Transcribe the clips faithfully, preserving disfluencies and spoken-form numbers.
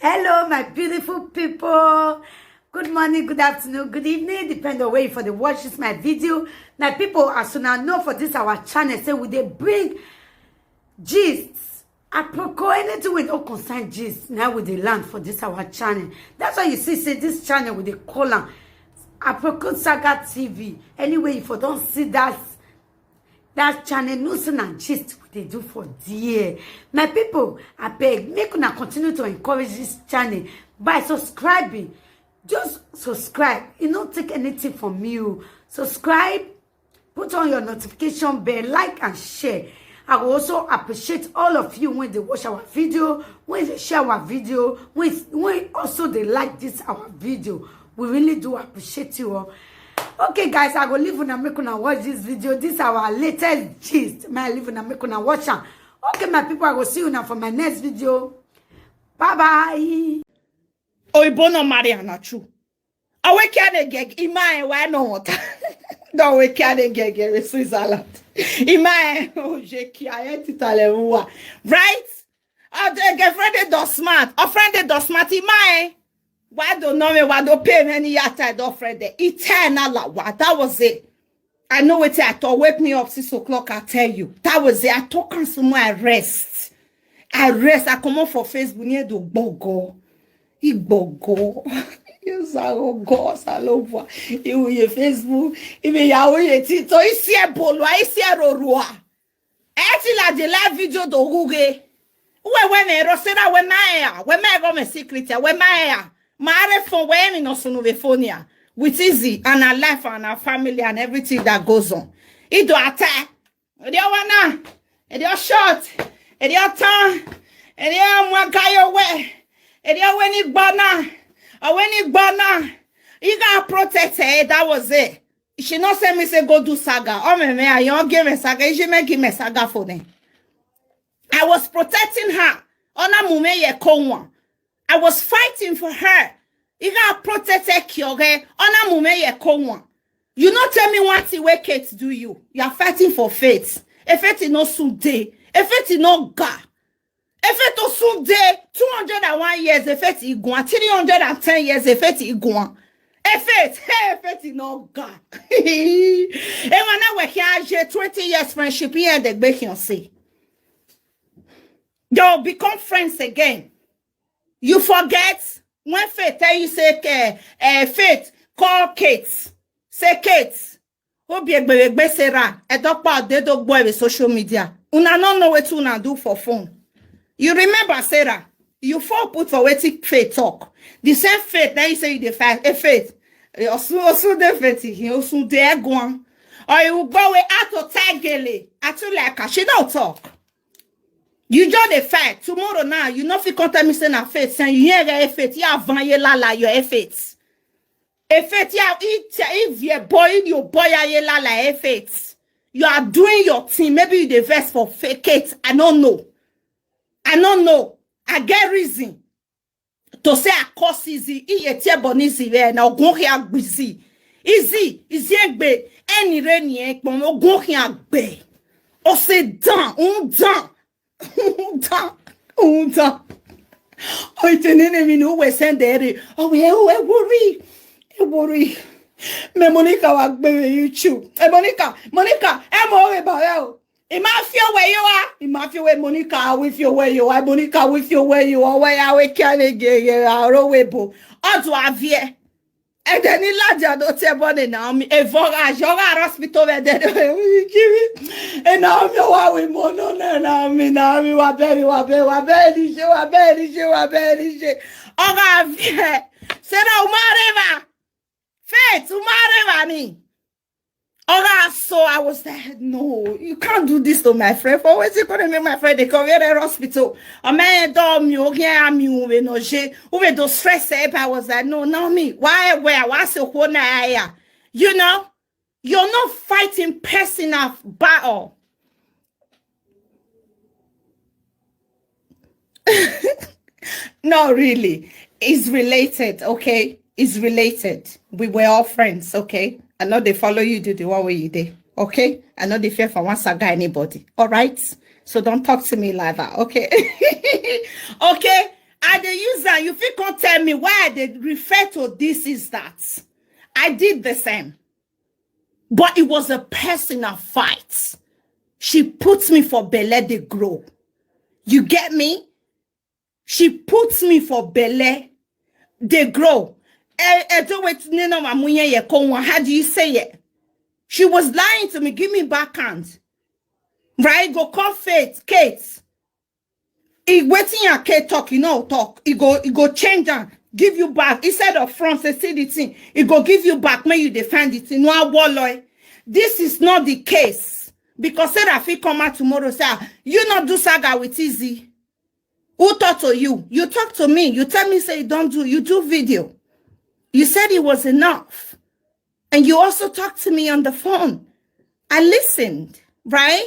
Hello, my beautiful people. Good morning, good afternoon, good evening, depend on where you for the watch this my video. My people, as soon as know for this our channel, say we dey bring gist. Aproko, anything we don't concern gist, now we dey land for this our channel. That's why you see, say this channel we dey call am Aproko Saga T V. Anyway, if you don't see that that channel, no say na gist we dey do for there. My people, I beg, make una continue to encourage this channel by subscribing. Just subscribe. You no take anything from you. Subscribe, put on your notification bell, like and share. I will also appreciate all of you when they watch our video, when they share our video, when, when also they like this our video. We really do appreciate you all. Okay, guys, I go leave una make una watch this video. This our latest gist. My leave una make una watch am. Okay, my people, I go see you now for my next video. Bye bye. Oibo no marry na true. Aweke ane geg imae wa no water. Don't wake ane geg in Switzerland. Imae oje ki ayeti tale wa. Right? A de girlfriend dey don smart. A friend dey don smart imae. Wa do no me wa do pay many yata do friend dey. Eternal la wa. That was it. I know wetin I talk. Wake me up six o'clock, I tell you. That was it. I talk am small, I rest. I rest. I comot for Facebook near the gbogo. Igbogo. Yes, I go go. Salova. Iwu ye Facebook. Ibi ya ye TikTok. Isi e bolo. Isi e rorua. Eti la de live video do guge. Uwe we me ro sera we ma ya. We ma go me secret ya. We ma ya. Ma are phone we mi no sunu we phone ya. With easy and our life and our family and everything that goes on. Ido ata. Edi awana. Edi short. Edi tan. Edi mwagayo we. Edi aweni gbana. Aweni gbana. You got protect her. That was it. She not send me say go do saga. Oh me me, I young give me saga. She make give me saga for them. I was protecting her. Ona mume ye konwa. I was fighting for her. You got protect her kyoge. Ona mume ye konwa. You not tell me what the way Kate do you. You are fighting for faith. If it is not soon day. If it is not God. If it is soon day, two hundred and one years, if it is gone, three hundred and ten years, if it is gone. If it, hey, if it is not God. And when I work here, twenty years friendship, here the bacon say. They'll become friends again. You forget when Faith tell you say, uh, uh, Faith, call Kate. Say, Kate, obi egbe egbe Sarah, edokpa dedo boy with social media. Una no know what una do for phone. You remember Sarah? You fall put for wetin Faith talk. The same Faith, now you say you dey fight. A Faith. Osun, Osun dey Faith, he Osun dey Eguan. Or you go away out of Tagele. I too like her. She don't talk. You just dey fight. Tomorrow now, you no fit come tell me say na Faith. Say you hear get Faith. You have van ye lala your Faith. A Faith, yeah, if, if your boy, your boy, ye lala, a Faith. You are doing your thing. Maybe you dey vex for fake it. I don't know. I don't know. I get reason to say I cause easy. Iye tie bon easy we na ogun he agbizi. Easy, easy egbe. Any rain ye pon ogun he agbe. O say down, un down. Un down, un down. O ite nene mi no we send there. O we o we worry. E worry. Me Monica wa gbe we YouTube. E Monica, Monica, e mo we ba we o. E ma fi o we yo wa. E ma fi o we Monica, we fi o we yo wa. Monica, we fi o we yo wa. We ya we kya ne ge ge ro we bo. Odo avie. And then he lad ya do te bone Naomi. E voga joga hospital we de de we kiwi. And Naomi wa we mo no na Naomi Naomi wa beri wa be wa beri je wa beri je wa beri je. Oga vie. Se na umareva. Faith umareva ni. Oga, so I was like, no, you can't do this to my friend. For what's it gonna make my friend? They come here at hospital. A man told me, okay, I'm you, we no je, we do stress. I was like, no, not me. Why, where, what's your corner? You know, you're not fighting personal battle. Not really. It's related, okay? It's related. We were all friends, okay? I know they follow you, do the one way you did, okay? I know they fear for one saga anybody, all right? So don't talk to me like that, okay? Okay? I dey use am, you fit come tell me why I dey refer to this is that. I did the same. But it was a personal fight. She put me for belle dey grow. You get me? She put me for belle dey grow. Ẹ ẹ tó wait nínú àmúyẹ yẹ kó wọn. How do you say it? She was lying to me. Give me backhand. Right? Go call Faith, Kate. If wetin your Kate talk, you know talk. It go it go change and give you back. Instead of front, say see the thing. It go give you back when you defend it. You know what, Lord? This is not the case. Because Sarah fit come out tomorrow say, "Ah, you not do saga with Easy." Who talk to you? You talk to me. You tell me say you don't do. You do video. You said it was enough. And you also talked to me on the phone. I listened, right?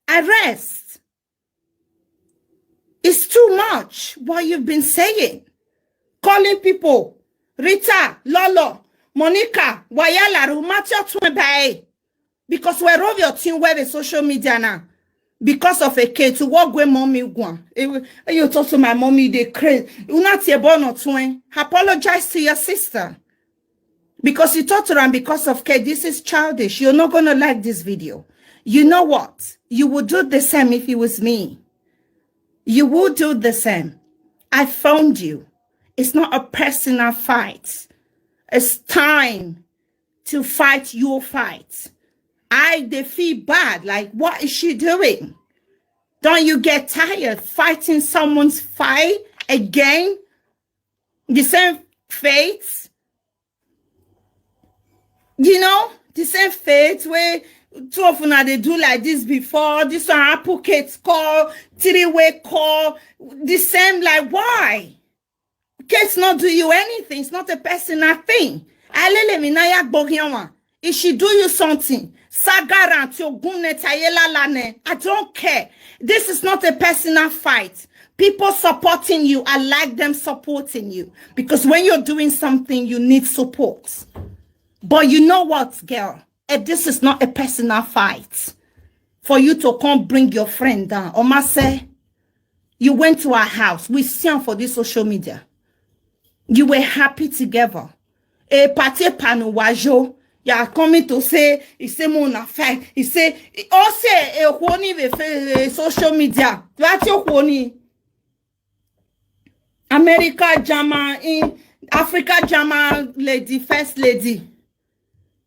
I rest. It's too much what you've been saying. Calling people, Rita, Lolo, Monica, Wayala, Rumatio Twembae. Because we're over your team where the social media now. Because of a kid to walk with mommy one. You talk to my mommy, they crazy. You not your born or twin. Apologize to your sister. Because you talk to her and because of Kate, this is childish. You're not gonna like this video. You know what? You would do the same if it was me. You would do the same. I found you. It's not a personal fight. It's time to fight your fight. I they feel bad. Like, what is she doing? Don't you get tired fighting someone's fight again? The same fate? You know, the same fate where two of una they do like this before. This one advocate call, three-way call, the same, like, why? Case not do you anything. It's not a personal thing. Alele mi na ya gbogianwa. If she do you something, sagaran ti ogun neta ye lala ne. I don't care. This is not a personal fight. People supporting you, I like them supporting you. Because when you're doing something, you need support. But you know what, girl? Eh, this is not a personal fight. For you to come bring your friend down. Omase, you went to her house. We see her for this social media. You were happy together. A party panu wajo. You are coming to say, he say mo na fight. He say, all say, a honi ve fe- social media. That's your honi. America German in Africa German lady, first lady.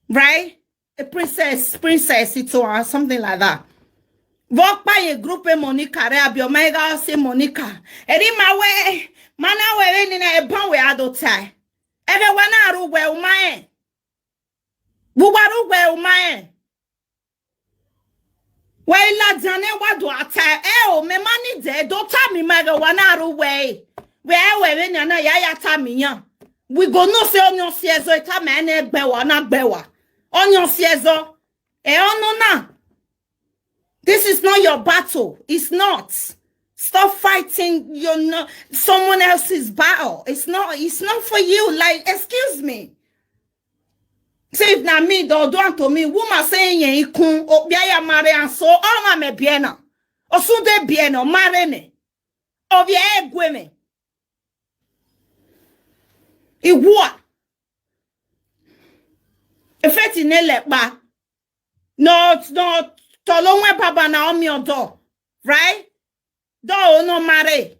Right? A princess, princess, it's or something like that. Walk by a group of Monica, Rabbi Omega, say Monica. Eri mawe, mana we ni na eban we adotai. Ege wana aru we umae. Buwaru we umae. We ila jane wa do ata. E o, me mani de, do ta mi mege wana aru we. We e we we ni na ya ya ta mi yan. We go no se onyo si ezo ta me ne gbe wa na gbe wa. Onyo si ezo. E ono na. This is not your battle. It's not. Stop fighting your no, someone else's battle. It's not. It's not for you. Like, excuse me. Say if na me, do do to me. Woman saying ye ikun obiaya mare and so all my me biena. Osunde biena mare ne. Obia egweme. Iwa. Efeti ne lepa. No, no, tolo nwe baba na omi odo, right? Do no marry.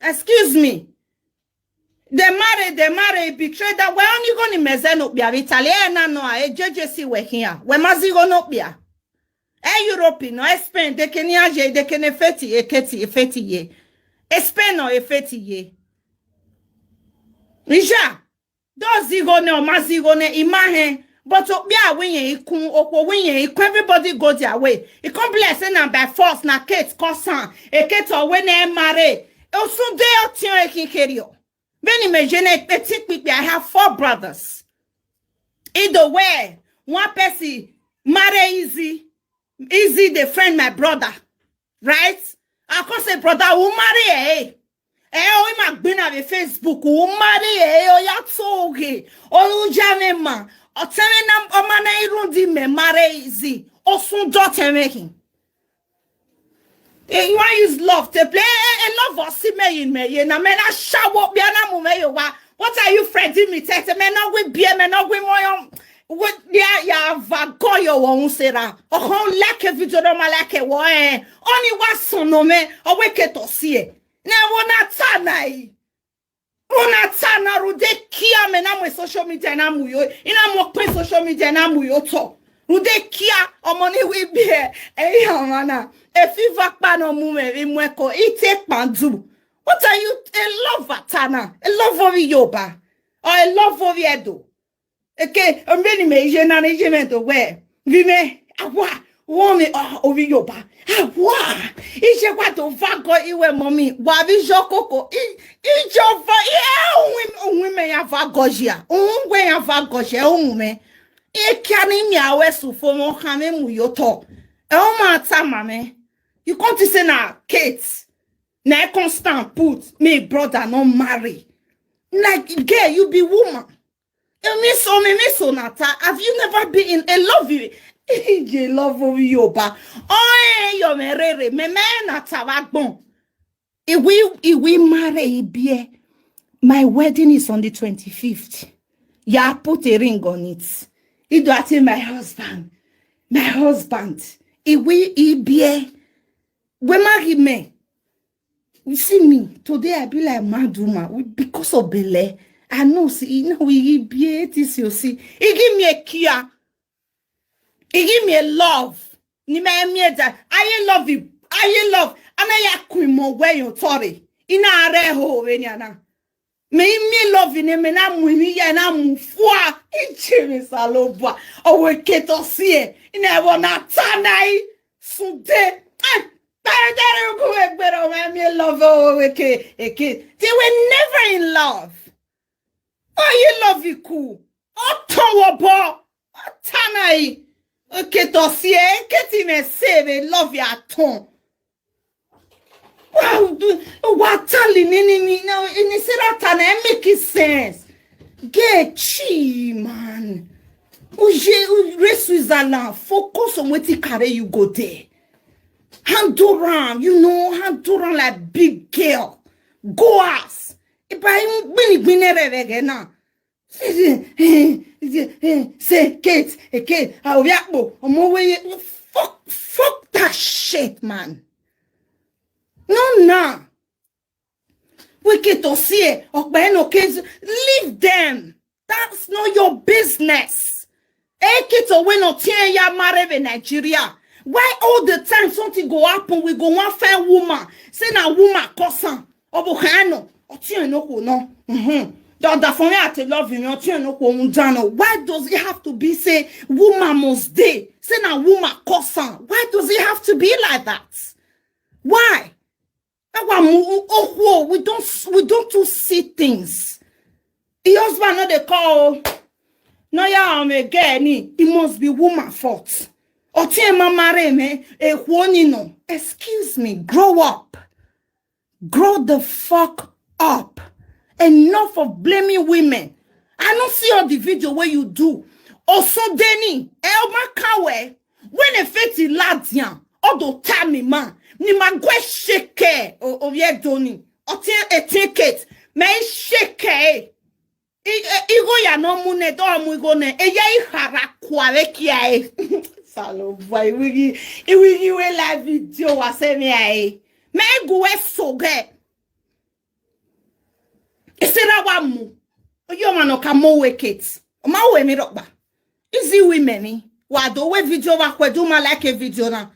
Excuse me. They marry, they marry, betray that. We're only going to mezeno bia Italy. Eh, na no, eh, J J C we here. We mazigo no bia. Eh, Europe, no, eh, Spain, they can yaje, they can efeti, eketi, efeti ye. Eh, Spain, no, efeti ye. Ija. Dozigo ne omazigo ne imahe. But okpia winye ikun, okwo winye ikun, everybody go their way. It come bless na by force na Kate kosan. E Kate owe ne mare. Osun de otion ekin kerio. Beni me jene eti pipi, I have four brothers. Either way, one person marry Easy. Easy the friend, my brother. Right? I come say, brother, who marry eh? Eh, oh, him a been on the Facebook. Who marry eh? Oh, ya so okay. Oh, you jame man. Oh, tell me nam, oh, man, I run the me marry Easy. Oh, soon don't tell me him. Eh, you wan use love to play? Eh, eh, love us, see me in me, you know, man, I shower up, be an amu me, you wa. What are you friending me? Tete, man, no we be, man, no we moyo. What, yeah, yeah, va go yo won sera. Oh, how like a video, no, ma like a wo, eh. Only one son, no, man, oh, we get to see it. Now, one at time, Una ta na rude kia me na mo social media na mu yo. Ina mo pe social media na mu yo to. Rude kia, omoni we be e ya mana. E fiva pa no mu me vi mweko ite pandu. What are you, a lover, Tana? A lover of Yoba? Or a lover of Edo? Eke, mbeni me ije na ije me to we. Vi me, awa, wo me, oh, ovi Yoba. Awa, ije kwa to va go iwe, mommy. Wa vi jo koko. I, ije va, i, e, unwi, unwi me ya va go jia. Unwe ya va go jia, unwe me. E kia ni mi awe su fo mo ka me mu yo to. E o ma ta ma me. You come to say na Kate. Na e constant put me brother no marry. Like, girl, you be woman. You miss so me miss so nata. Have you never been in a love you? Ye love of Yoba. Oh, eh, yo me rere me me nata wa gbon. If we, if we marry, ibie, my wedding is on the twenty-fifth. Yeah, put a ring on it. Ido ati my husband, my husband. If we, ibie, we marry me. You see me today, I be like mad woman. We, because of Bele, I know. See, you know, we ibie this, you see. He give me a kia. He give me a love. Ni me me da. I love you. I love. Ana ya kuimo we yo tori. Ina are ho we ni ana. Me me love ni me na mu ni ya na mu fua. Iche me salobwa. O we keto sie. Ina wo na tanai. Sunde. Ai. Tare tare ku we gbero me me love o we ke. Eke. They were never in love. Oh, you love you cool. Oh, ton wo bo. Oh, tanai. Okay, to see, eh, Katie me say they love you at ton. Wow, do, what tali ni ni ni now in the Serata, it make it sense. Get chi, man. Uje, ure Switzerland, focus on what he carry you go there. Handle am, you know, handle am like big girl. Go ass. If I ain't bini bini revege now. Say, Kate, eh, Kate, ah, obi akpo, omo we, fuck, fuck that shit, man. No, nah. We get to see it. Okpa no case. Leave them. That's not your business. Eh, Kate, we no tie ya marry in Nigeria. Why all the time something go happen, we go one fine woman? Say na woman cause am. Obo kano. Otie no ko no. Mhm. The, the for me at love you, otie no ko undano. Why does it have to be say woman must dey? Say na woman cause am. Why does it have to be like that? Why? Awa mu, oh, we don't, we don't too see things. Your husband no dey call. No, ya, I'm a girl, ni. It must be woman fault. Otie ma marry me, e huoni no. Excuse me, grow up. Grow the fuck up. Enough of blaming women. I don't see all the video where you do. Also, Denny, Elma Kawe, when a feti ladian, odo tami man, ni ma gwe shake, o, o ye doni, o tie, e take it, me shake, I, e, igo ya no mu ne, do mu igo ne, e ye i hara kwa we kia e. Salo boy, iwigi, iwigi we live video wa se me ai. Me gu we so ge. Isira wa mu. Oyo ma no ka mo we Kate. O ma we mi rokba. Easy women ni. Wa do we video wa kwe do ma like a video na.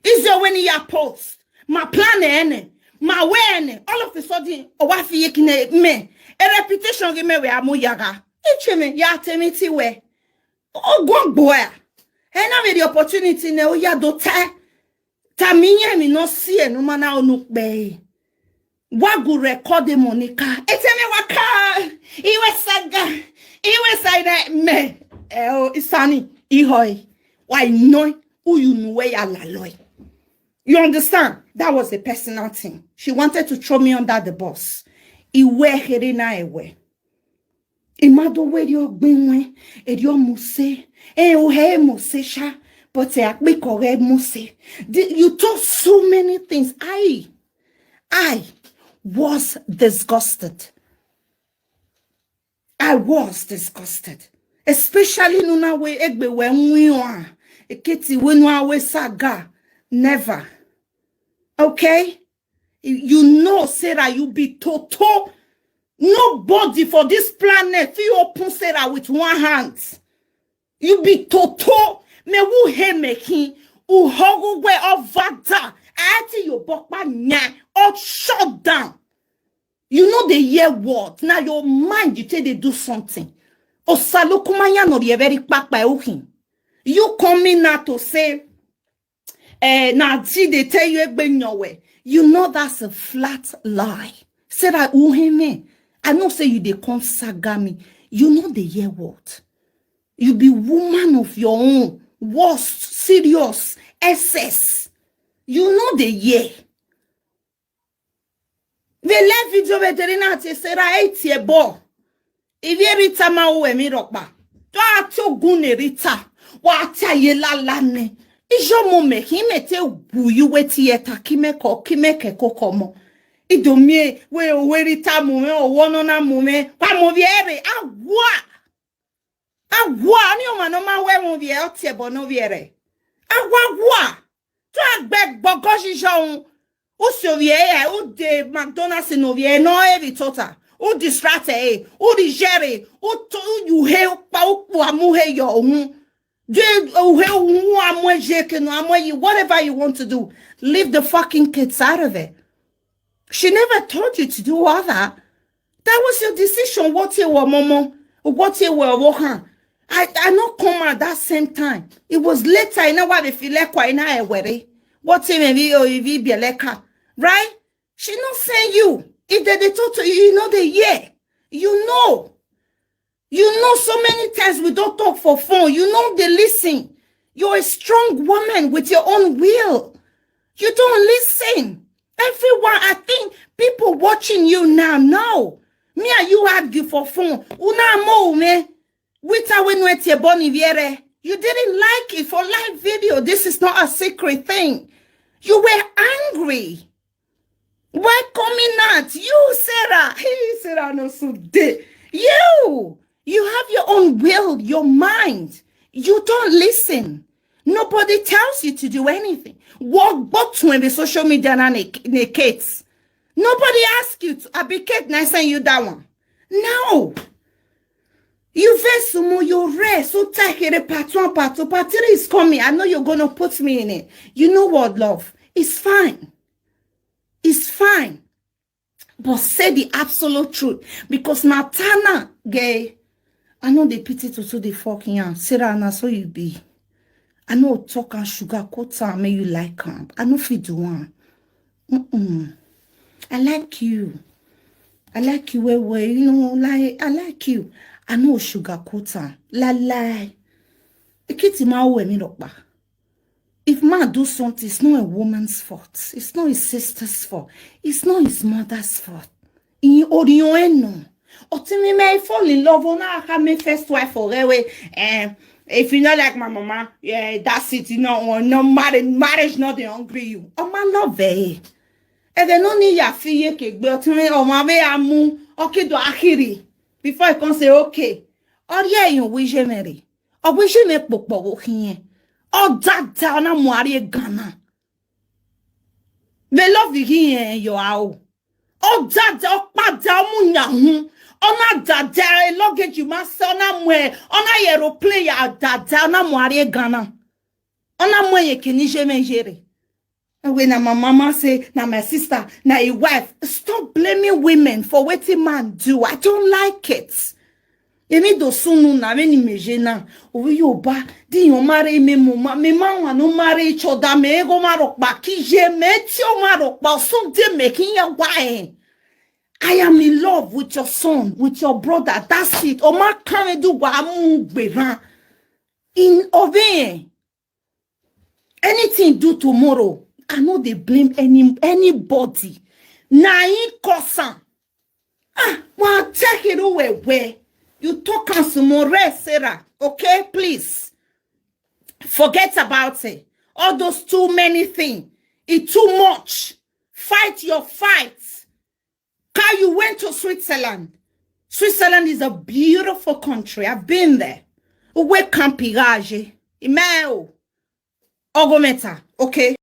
Easy when ya post. Ma plan ene. Ma we ene. All of a sudden, o wa fi yekine me. A reputation gi me we amu yaga. Iche me, ya temi ti we. O go gbo ya. E na me the opportunity ne o ya do te. Ta mi nye mi no si e no mana onu pe. Wa gu record e Monica. E te me wa ka. Iwe saga. Iwe saga me. E o isani. Ihoi. Wa no. Uyu nu we ya la loi. You understand? That was a personal thing. She wanted to throw me under the bus. Iwe here na ewe. Imado we dio gbinwe, e dio muse, e o he muse sha, But eh, akpikore mose. The- You talk so many things. I, I was disgusted. I was disgusted. Especially nuna we egbe we nwiwa. Eketi we nwa we saga. Never. Okay? You know, Sarah, you be toto. Nobody for this planet fit open Sarah with one hand. You be toto. Me who he making? Uhogo we ovada. Ati yo bokpa nya. Or shut down. You know the year what? Now your mind you take they do something. Osalukumanya no the very kpakpa uhin. You coming now to say, eh, now see they tell you egbe nyowe. You know that's a flat lie. Say that uheme. I know say you they come saga me. You know the year what? You be woman of your own. Worst, serious, S S. You know the year. They left video with the Renate Sarah eight year boy. If you Rita ma uwe mi rokpa. To ato gune Rita. Wa ata ye la la ne. Ijo mo me hime te wu you weti ye ta kime ko kime ke ko komo. Ido mie we we Rita mo me o wono na mo me. Wa mo viere. Agwa. Agwa ni o ma no ma we mo vie o tie bo no viere. Agwa gwa. To agbe gbogo jijo un. U se ovie e, u de McDonald's no vie no e vi tota. U distract e, u di jere, u to u he pa u po amu he yo un. De u he un amu e je ke no amu e whatever you want to do. Leave the fucking kids out of it. She never told you to do all that. That was your decision. What you were, Momo? What you were, Wohan? I, I not come at that same time. It was later. I know what if you like, I know I worry. What you may be, or if you be like her, right? She not saying you. If they, they talk to you, you know they hear. You know. You know, so many times we don't talk for phone. You know they listen. You're a strong woman with your own will. You don't listen. Everyone, I think people watching you now know. Me and you argue for phone. Una mo me. Wita we no etie boni viere. You didn't like it for live video. This is not a secret thing. You were angry. Why coming out? You, Sarah. Hey, Sarah, no so day. You, you have your own will, your mind. You don't listen. Nobody tells you to do anything. What but when the social media and kids? Nobody asked you to abdicate and I send you that one. No. You vex sumo, you rest. So take it part one, part two, part three is coming. I know you're gonna put me in it. You know what, love? It's fine. It's fine. But say the absolute truth. Because Natana gay. I know they pity to so the fucking young. Sarah, na so you be. I know talk and sugar coat am, make you like am. I know fit do one. Mm-mm. I like you. I like you well, well. You know, like I like you. I know sugar coat am. La lie. Ekiti ma uwe mi rokpa. If man do something, it's not a woman's fault. It's not his sister's fault. It's not his mother's fault. In Oriono, Otimi may fall in love on our me first wife for way. And if you not like my mama, yeah, that's it. You know, or no marriage, marriage not the hungry you. Oh my love, eh? And then only ya fee ke but me or my way amu okay do akiri before I can say okay. Or yeah, you wish Mary. Or wish me popo here. Or that down a mwari Ghana. They love you here, your owl. Ọ dada, ọ padà, ọ mú yàn hún. Ọ náà dada, ẹ luggage máa sẹ, ọ náà mú ẹ, ọ náà yẹ aeroplane yà dada, ọ náà mú àárẹ̀ Ghana. Ọ náà mú ẹyẹ kìíní ṣe méjì rẹ̀. When na my mama say, na my sister, na a wife. Stop blaming women for wetin man do. I don't like it. Èmi dò súnú nà mí ni mèje náà. Òwe yóò bá díyàn marry me mo ma me ma wà no marry each other me ego ma rọ̀pà kí yé me tí ó ma rọ̀pà ọ̀sùn dé me kí yẹn wá ẹ̀. I am in love with your son, with your brother. That's it. Ọmọ kan mi dùn wà á mú gbèrà. In obeying. Anything do tomorrow, I know they blame any anybody. Na in cause am. Ah, well, take it away where you talk am some more rest, Sarah. Okay, please. Forget about it. All those too many things. It too much. Fight your fight. Ka, you went to Switzerland. Switzerland is a beautiful country. I've been there. Uwe kampiraje. Imeo. Ogometa. Okay.